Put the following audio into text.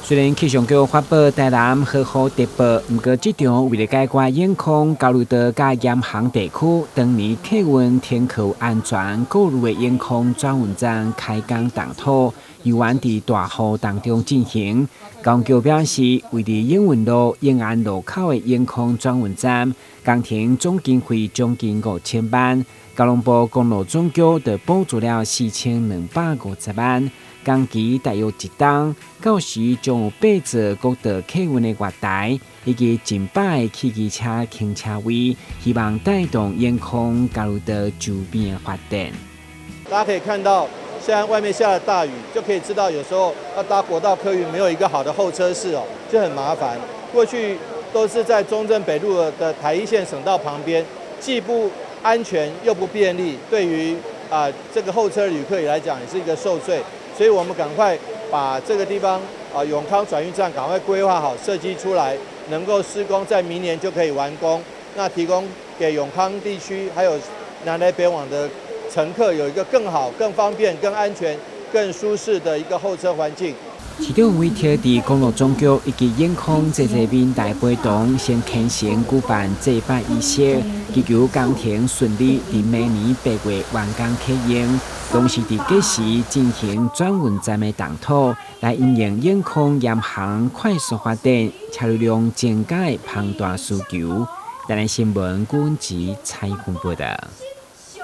雖然氣象局發布台南豪雨特報，毋過這場為了解決永康交流道佮鹽行地區當年客運停靠安全顧慮的永康轉運站開工動土，猶原佇大雨當中進行。交通局表示，位佇永運路永安路口的永康轉運站工程總經費將近5000萬，交通部公路總局就補助了4250萬。工期大約一冬，到時將有八座國道客運的月台，以及近百个汽機車停車位，希望帶動永康交流道周邊的發展。大家可以看到，現在外面下了大雨，就可以知道有時候要搭國道客運沒有一個好的候車室哦，就很麻煩。過去都是在中正北路的台一線省道旁邊，既不安全又不便利，對於這個候車旅客來講也是一個受罪。所以我們趕快把這個地方永康轉運站趕快規劃好、設計出來，能夠施工在明年就可以完工。那提供給永康地區還有南來北往的乘客有一個更好、更方便、更安全、更舒適的一個候車環境。市長委託佇公路總局以及永康濟濟民來陪同，先虔誠舉辦祭拜儀式，祈求工程順利，佇明年8月完工啟用。同時佇計時進行轉運站的動土，來因應永康鹽行快速發展、車流量增加的龐大需求。台南新聞郭文吉採訪報道。